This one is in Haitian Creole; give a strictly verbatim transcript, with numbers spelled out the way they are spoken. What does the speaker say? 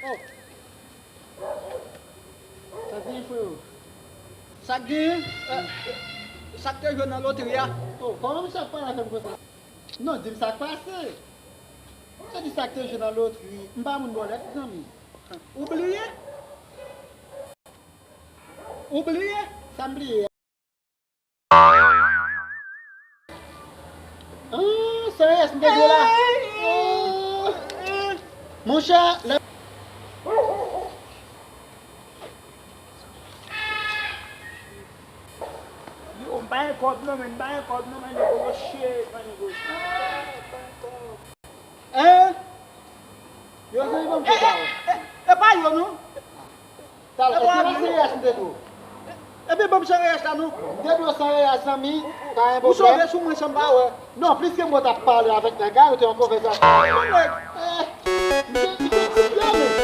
Sa k genyen, freo? Sa k genyen? Eh, sa k te jwe nan lotri a? Oh, kòman misye ap pale avè m konsa? Non, di m sa k pase. Misye di sa k te jwe nan lotri. M pa moun bòlèt, zanmi. Ou bliye? Ou bliye? Sa m bliye? Ah, san rès m te jwe la. Ah, monchè, lè Yo, m pa gen kòb non, men m pa gen kòb non, m pa negosye, m pa negosye. Hein? Yo, zanmi, ban m kòb la. E pa yo non. Talè, èske se reyas m te di w? Ebyen, ban m san reyas la non. M te di w san reyas, zanmi, pa gen pwoblèm. Ou sove sou mwen san m pa wè. Non, pliske mwen t ap pale avèk nèg la, yo te yon konvèsasyon. Mwen nèg. Eh, m te, m te di byen, men.